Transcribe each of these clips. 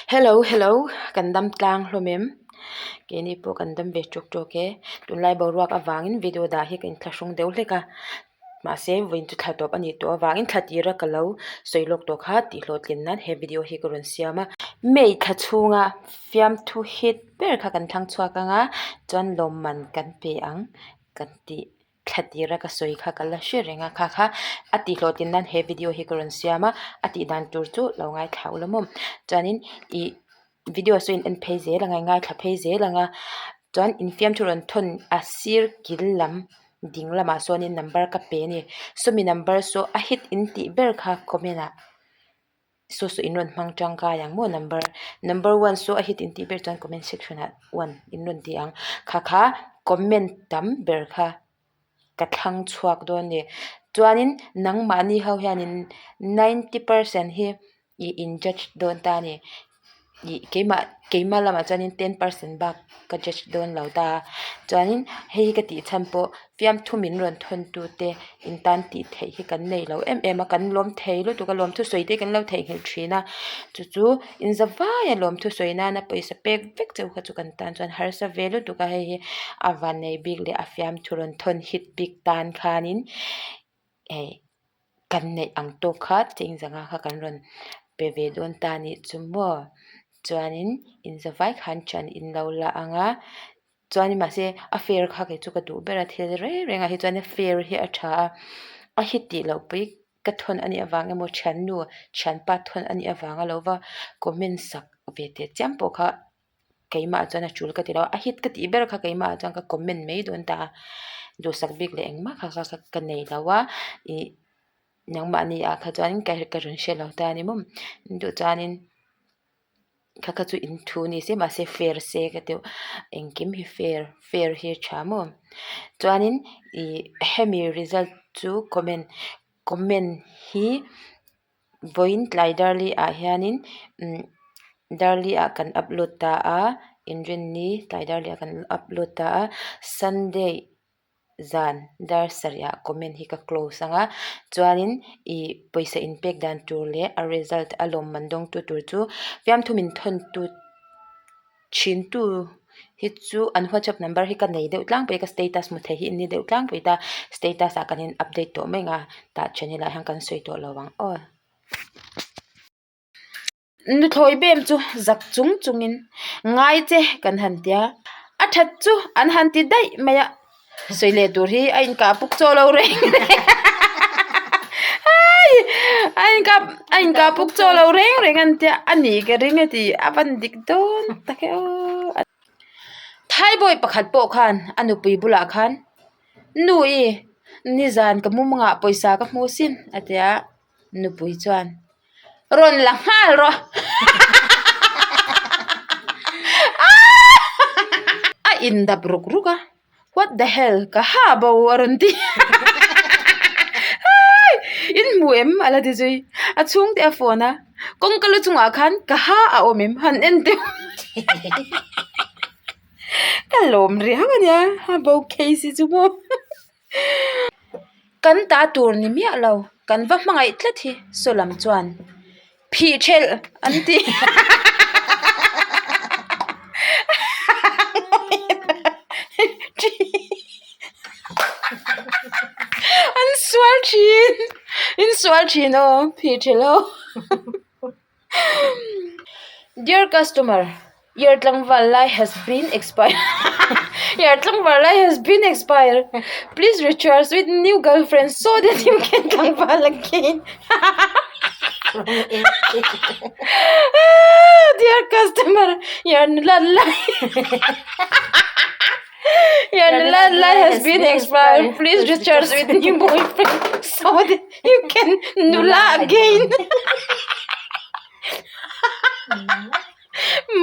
Hello hello kan dam tlang hlawm em keini pawh kan dam ve tawk tawk e tunlai boruak avangin video dah hi ka inthlahrung deuh hlek a mahse vawiin chu thla tawp a nih tawh avangin thla tira ka lo sawi lawk tawh kha tih hlawhtlin nan he video hi ka rawn siam a May thla chhunga fiamthu hit ber kha kan thlang chhuak ang a chuan lawmman kan pe ang kan tih. Thla tira ka sawi kha ka la hre reng a kha kha a tih hlawhtlin nan he video hi ka rawn siam a a tih dan tur chu lo ngaithla ula maw chuanin ih video saw in en phei zel ang a in ngaithla phei zel ang a chuan in fiamthu rawn thawn a sir kil lam ding lamah sawnin number ka pe a ni sawmi number saw a hit in tih ber kha comment ah. Saw saw in rawn hmang tangkai ang maw number number one saw a hit in tih ber chuan comment section ah one in rawn ti ang kha kha comment tam ber kha ka thlang chhuak dawn a ni chuanin nangmahni ho hianin ninety percent hi ih in judge dawn ta a ni. Ih keimah keimah lamah chuanin ten percent bak ka judge dawn lo ta a chuanin hei hi ka tih chhan pawh fiamthu min rawn thawn tu te in tan tih theih hi kan nei lo em em a kan lawm thei lutuk a lawmthu sawi te kan lo theihnghilh thin a chu chu in za vai a lawmthu sawi nana pawisa pek vek cheu kha chu kan tan chuan harsa ve lutuk a hei hi a vannei bik leh a fiamthu rawn thawn hit bik tan khanin hei. Kan neih ang tawk kha cheng zanga kha kan rawn pe ve dawn ta nih chu maw chuanin inzavai khan ṭan in lo la ang a chuanin mahse a fair kha kei chu ka duh ber a thil reng reng ah hi chuan a fair hi a ṭha a a hit tih loh pui ka thawn anih avang emaw ṭhiannu ṭhianpa thawn anih avanga lo va comment sak ve teh chiam pawh kha. Keimah chuan a tul ka ti lo a, a hit ka tih ber kha keimah chuan ka comment mai dawn ta a, duhsak bik leh engmah kha kha ka nei lo a, ih nangmahni ah kha chuan ka ka rawn hre lo ta a ni maw, duh chuanin kha kha chu in thu ni se mahse fair se ka ti engkim hi fair fair hi a tha maw chuanin ih hemi result chu comment comment hi. Vawiin tlai darli ah hianin umm darli ah kan upload ta a inrinni tlai darli ah kan upload ta a sunday zan dar sarih ah comment hi ka close ang a chuanin ih pawisa inpek dan tur leh a result a lawmman dawngtu tur chu fiamthu min thawntu. Thintu hi chu an whatsapp number hi ka nei deuh tlangpui a ka status hmu thei hi an ni deuh tlangpui ta status ah kan in update tawh mai ang a tah channel ah hian kan sawi tawh lo ang aw. Nuthlawi bem chu zak chung chungin ngai che kan han tia a that chu an han ti daih mai a. Sawi leh tur hi a inkah puk chaw lo reng reng hai a inkah a inkah puk chaw lo reng reng an tia a ni ka ring a ti a van dik dawn tak e aw Thaibawi pakhat pawh khan a nupui bulah khan nu i nizan ka mumangah pawisa ka hmu sin a ti a nupui chuan rawn la nghal rawh a indap ruk ruk a what the hell ka ha bo a rawn ti in hmu em a la ti zui a chhungte a phone a kawngka lu chungah khan ka ha a awm em han en teh ka lawm riau a nia ha bo case hi chu maw. Kan ta tur ni miah lo, kan va hmangaih tlat hi saw lam chuan phih thelh an ti. An sual thin, in sual thin aw phih thelh ho. Dear customer, your tlangval lai has been expired your tlangval lai has been expired please recharge with new girlfriend so that you can tlangval again dear customer your nula lai your nula lai has been expired please recharge with new boyfriend so that you can nula again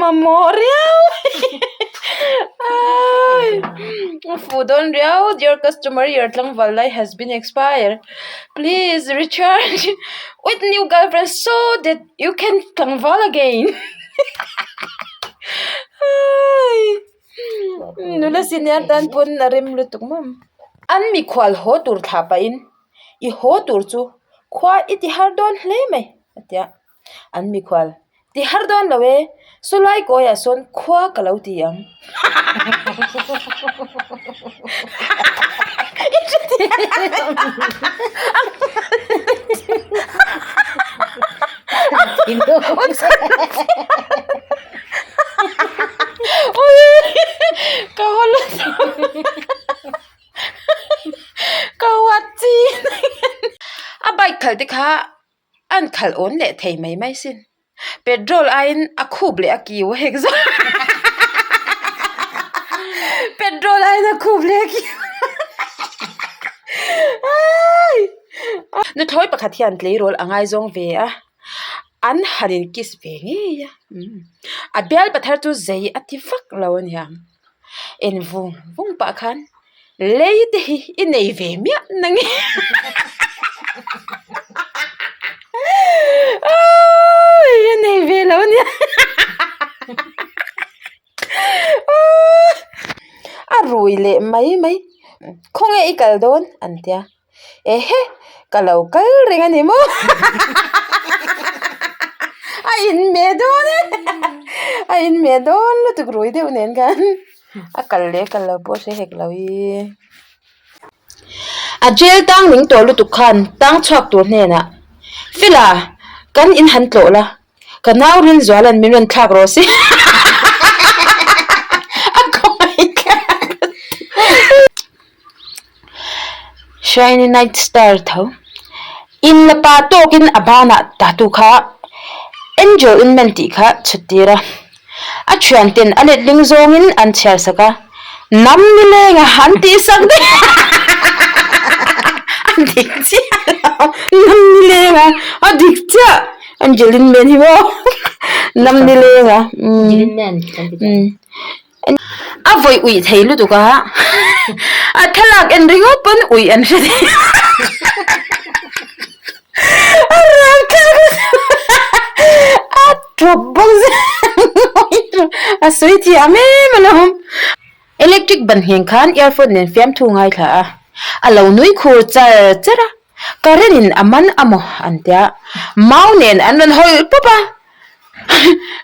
Mamawh riau a fuh dawn riau dear customer your tlangval lai has been expired please recharge with new girlfriend so that you can tlangval again nula senior tan pawn a rem lutuk maw an mikhual haw tur thlah pahin i haw tur chu khua i ti har dawn hle mai a ti a an mikhual. Ti har dawn lo e, sawlai kawiah sawn khua ka lo ti ang. Ka haw lutuk. Ka huat chi a bike khalh te kha an khalh awn leh thei mai mai sin petrol aiin a khup leh a kiu a hek zawk petrol aiin a khup leh a kiu nuthlawi pakhat hian tleirawl a ngaizawng ve a an han in kiss ve ngei a a bial pathar chu zei a ti vak lo a niang. En vung vung pah khan lei te hi i nei ve miah na nge awii a nei ve lo a nia a rui leh mai mai khawnge i kal dawn an tia ehe ka lo kal reng a ni maw a inhmeh dawn e a inhmeh dawn lutuk rui deuh nen khan a kal leh kal lo pawh hre hek lo i a jail tang ning tawh lutuk khan tang chhuak tur hnenah fela kan in han tlawh la. Ka nau Rinzuala'n min rawn thlak rawh se a khawngaih thlak Shiny night star tho in la pa tawkin a banah tattoo kha Angel in men tih kha chhut tir a a thian ten a letling zawngin an chhiar sak a nam nileng a an tih sak daih a dik chiah lo nam nileng a a dik chiah. Angeline Man hi maw nam nileng a a vawi uih thei lutuk a a thlalak en ringawt pawn uih an hre thei a ram thlak a tawp bawk a sawi thiam em alawm electric ban ngheng khan earphone nen fiamthu ngaithla a a lo nui khur char char a. Current in a man a maw an tia mau nen an rawn hawlh pawp a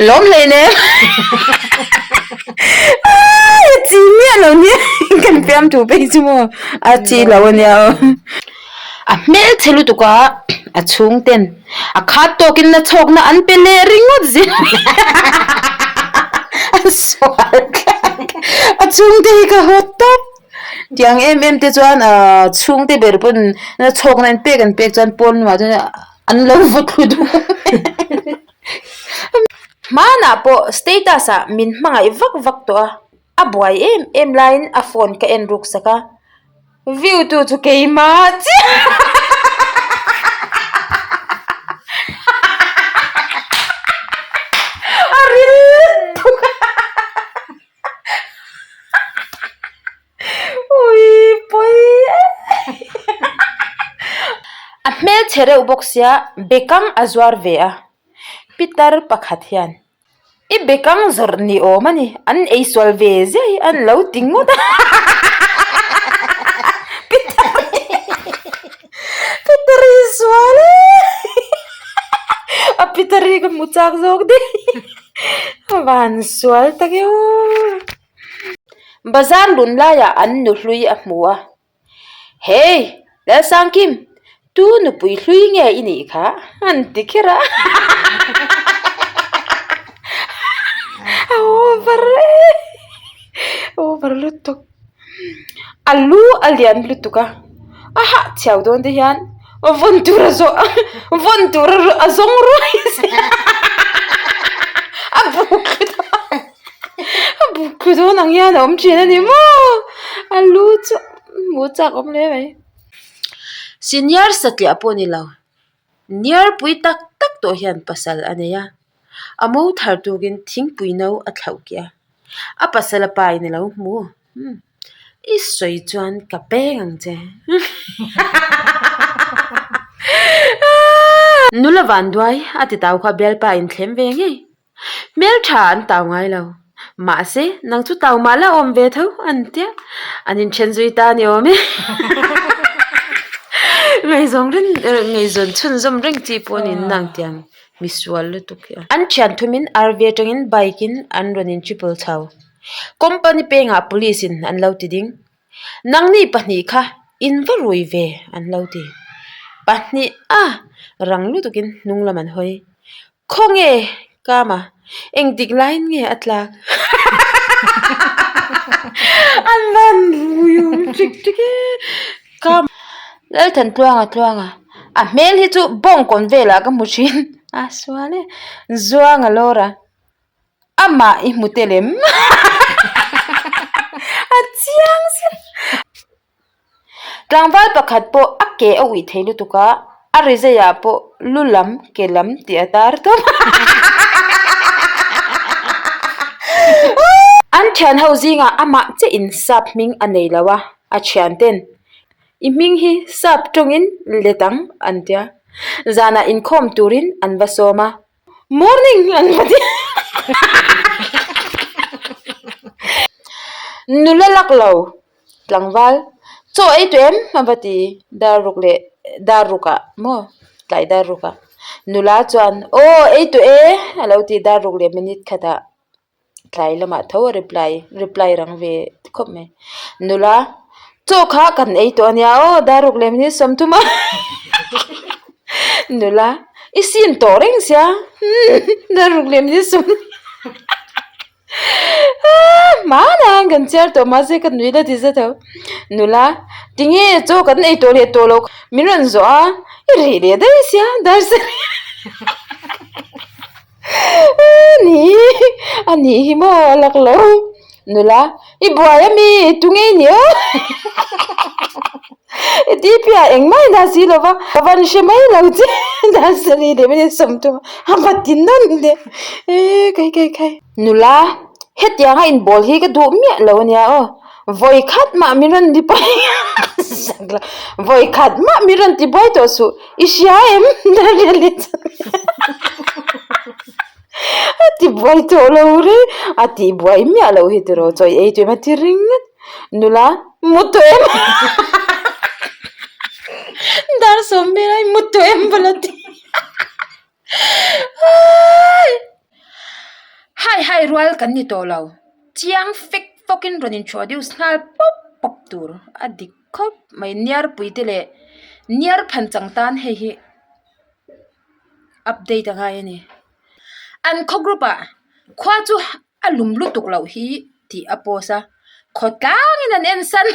lawm hlei nen a chi miah lo nia kan fiam thu phei chu maw a chi lo a nia aw a hmel chhe lutuk a a chhung ten a khat tawk in na chhawk na an pe leh ringawt zel a sual thlak a chhung te hi ka haw tawp. Tiang em em te chuan ahh chhungte ber pawn chhawkna an pek an pek chuan pawn lamah chuan an lo va thlu duh hmanah pawh status ah min hmangaih vak vak tawh a a buai em em laiin a phone ka en ruk sak a view tu chu keimah chiah a ril thuk a. A hmelchhe reuh bawk sia bekang a zuar ve a pitar pakhat hian i bekang zawrh ni awm a ni an ei sual ve zia hi an lo ti ngawt a pitar pitar hi sual e a pitar hi ka hmu chak zawk daih. A van sual tak e aw. Bazar lun laiah an nu hlui a hmu a, Hey! Lalsangkim, tu nupui hlui nge i nih kha? an ti kher a. A over e, over lutuk. A lu a lian lutuk a, a hah chhiau dawn te hian vawn tur a zawh a vawn tur a zawng ruai zel a buk thlu dawn a buk thlu dawn ang hian a awm thin a ni maw a lu chu hmuh chak awm hle mai senior satliah pawh a ni lo niar pui tak tak tawh hian pasal a nei a a mo thar tukin thingpui no a thlauh kiah a. A pasal a pa in a lo hmu umm i sawi chuan ka peng ang che nula van duai a ti tau kha bialpa in thlem ve ngei hmeltha an tau ngai lo mahse nang chu tau mah la awm ve tho an tia an inthen zui ta a ni awm e ngaihzawn reng ngaihzawn chhunzawm reng chi pawh a ni nang tiang. Misual lutuk hi a. An thian thumin RV atangin bike in an rawn in triple chho. Company pengah police in an lo ti ding. Nangni pahnih kha in va rui ve an lo ti. Pahnih a rang lutukin hnung lam an hawi. Khawnge Kama engtik laiin nge a tlak? An van rui awm ṭik ṭik e. Kama Lalthan tluanga tluanga a hmel hi chu bawngkawn velah ka hmu ṭhin a sual e. Zuanga Laura amah i hmu tel em? A chiang zet. Tlangval pakhat pawh a ke a uih thei lutuk a, a rizaiah pawh lu lam ke lam tih a tar tawp. An thian ho zingah amah che in sap hming a nei lo a, a thian ten i hming hi sap tawngin let ang an tia. Zanah inkhawm turin an va sawm a. Morning an va ti Nula lak lo tlangval chaw ei tawh em a va ti dar ruk leh dar ruk ah maw tlai dar ruk ah nula chuan aw ei tawh e a lo ti dar ruk leh minute khat ah tlai lamah tho a reply reply rang ve khawp mai nula chaw kha kan ei tawh ania aw dar ruk leh minute 30 a nula i sin tawh reng sia dar ruk leh minute 30 hmanah an kan chhiar tawh mahse ka nui la ti zet tho nula tinge chaw kan ei tawh leh tawh lo min rawn zawh a i reh leh daih sia dar sarih. Ni a nih hi maw a lak lo nula i buai a mi tunge i nih aw i ti piah engmah i dah si lo va ka van hre mai lo che nursery leh minute 30 a va ti nawn leh e kai kai kai. Nula hetianga inbawl hi ka duh miah lo ania aw vawi khat mah min rawn ti buai vawi khat mah min rawn ti buai tawh suh i hria em a ti buai tawh lo reng a tih buai miah loh hi tiraw chaw i ei tawh em a ti ringawt nula mu tawh em dar sawm vel a mu tawh em bawlh a ti. Hai hai rual kan ni tawh lo chiang fek fawkin rawn introduce nghal pawp pawp tur a dik khawp mai niarpui te leh niar phan chang tan hei hi update a ngai a ni an khaw group ah khua chu a lum lutuk loh hi tih a post a khawtlangin an en san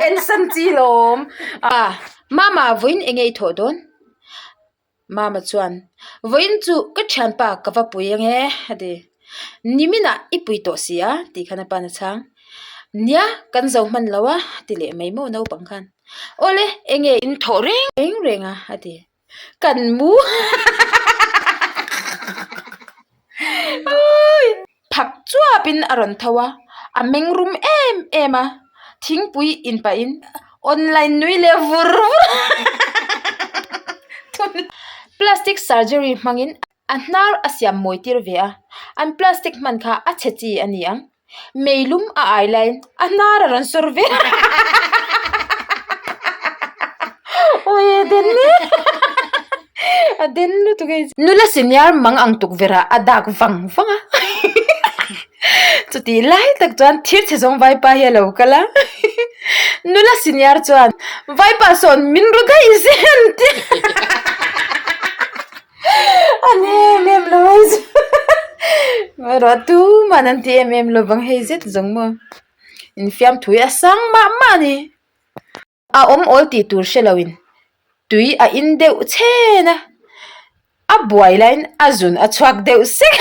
en san chi lawm a mama vawiin eng nge i thawh dawn mama chuan vawiin chu ka thianpa ka va pui ange a ti niminah i pui tawh si a tih khan a pa na chhang nia kan zo hman lo a ti leh mai maw naupang khan awle eng nge in thawh reng reng a a ti. Kan mu phak chuapin a rawn tho a, a meng rum em em a, thingpui in pahin online nui leh vur vur plastic surgery hmangin a hnar a siam mawi tir ve a, an plastic hman kha a chhe chi a ni ang. Meilum a ai laiin a hnar a rawn sawr ve Awi a den a den lutuk hei nula senior mang ang tukverh ah a dak vang vang a chutih lai tak chuan thir chhe zawng vaipa hi a lo kal a nula senior chuan vaipa sawn min ru daih zel an ti An em em lo a chu erawh tuman an ti em em lo vang hei zet zawng maw infiamthu hi a sang mah mah a ni a awm awl tih tur hre lo in tui a in deuh chhen a a buai laiin a zun a chhuak deuh sek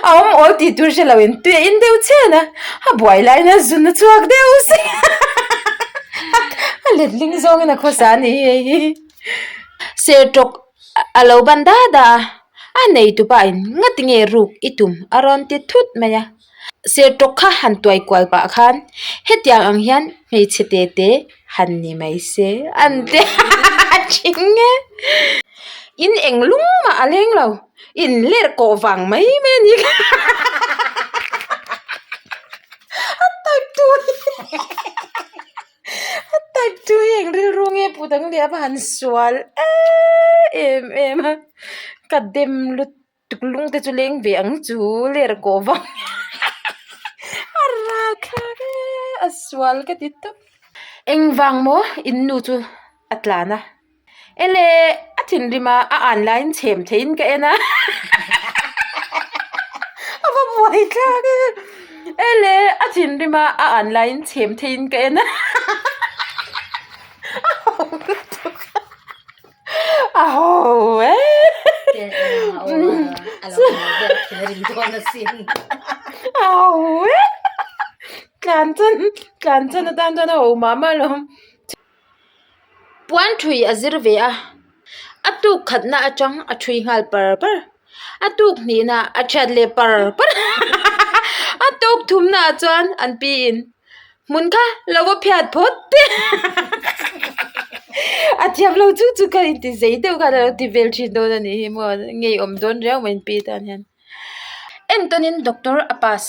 a awm awl tih tur hre lo in tui a in deuh chhen a a buai laiin a zun a chhuak deuh sek. A letling zawngin a khawsa a ni hei hi. Sertawk a lo ban da da a, a neitupa in ngati nge ruk i tum a rawn ti thut mai a. Sertawk kha han tuai kual pah khan hetiang ang hian hmeichhe te te han ni mai se an ti a thing e. In eng lung mah a leng lo, in lerh kawh vang mai mai a ni kha. A type tu a type. Type 2 hi eng rilru nge put ang le a va han sual em em a ka dem lutuk lung te chu leng ve ang chu ler kawh vang a ralthlak e a sual ka ti tawp engvang maw in nu chu a tlan a. Ele, a thinrim a, a an laiin chhem theihin ka en a. A va buai thlak e. Ele, a thinrim a, a an laiin chhem theihin ka en a. A ho lutuk a. A ho e. A ho e. Tlan chuan, tlan chuan atan chuan a ho mah mah alawm. Puan thui a zir ve a, a tuk khatna atang a thui nghal par par, a tuk hnihna a thiat leh par par a tuk thumna ah chuan an pi in hmun kha lo va phiat phawt teh a thiam lo chu chu ka inti zei deuh khan a lo ti vel thin dawn a nih hi maw ngeiawm dawn riau mai an pi tan hian. Entawnin doctor a pass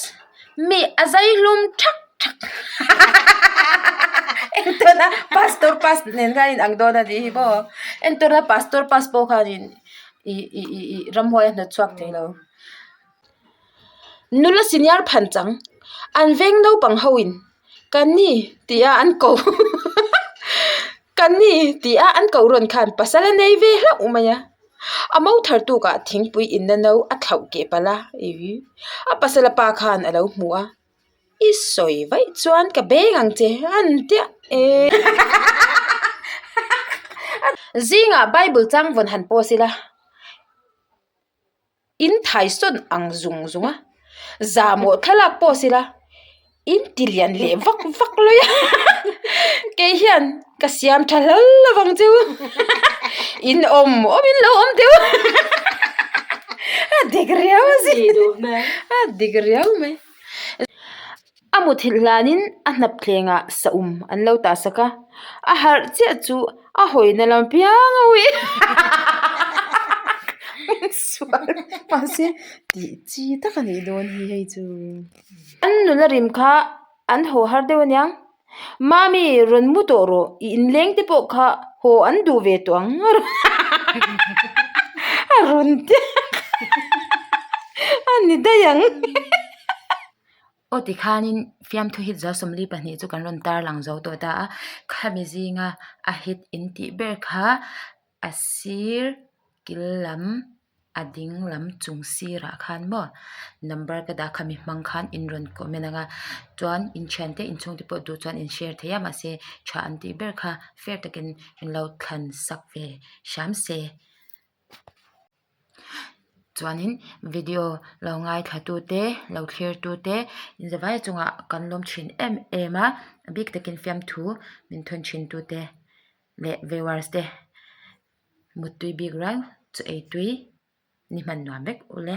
mi a zai hlum thak thak entawna pastor pass nen khan in ang dawn a nih hi maw entawna pastor pass pawh khanin ih ih ih ih ramhuai a hnawt chhuak thei lo nula senior phan chang an veng naupang ho in ka ni tih a an ko ka ni tih a an ko rawn khan pasal a nei ve hlauh mai a. A mo thar tukah thingpui inna no a thlauh keh palh a, ih a pasal a pa khan a lo hmu a, i sawi vaih chuan ka beng ang che an tia e zingah bible chang vawn han post ila. In thai sawn ang zung zung a, zahmawh thlalak pawh sila in ti lian leh vak vak lawi a kei hian ka siam tha hlal lo vang chu in awm awm in lo awm deuh a dik riau a si a dik riau mai. A muthilh hlanin a hnap thlengah saum an lo tah sak a, a harh chiah chu a hawina lam piang a ui sual mahse tih chi tak a nih dawn hi hei chu. An nula rim kha an haw har deuh aniang, Mami rawn mu tawh rawh i inleng te pawh kha haw an duh ve tawh ang a rawn ti a ni daih ang. Aw tikhanin fiamthu hit zal 42 chu kan rawn tarlang zo tawh ta a, khami zinga a hit in tih ber kha a sir kil lam a ding lam chung sirah khan maw number ka dah khami hmang khan in rawn comment ang a chuan in thiante in chhungte pawh duh chuan in share thei a mahse tha an tih ber kha fair takin in lo thlan sak ve hram se. Chuanin video lo ngaithla tute lo thlir tute inzavai chungah kan lawm thin em em a a bik takin fiamthu min thawn thin tute leh viewers te muttui bik rual chaw ei tui ni hman nuam vek ule.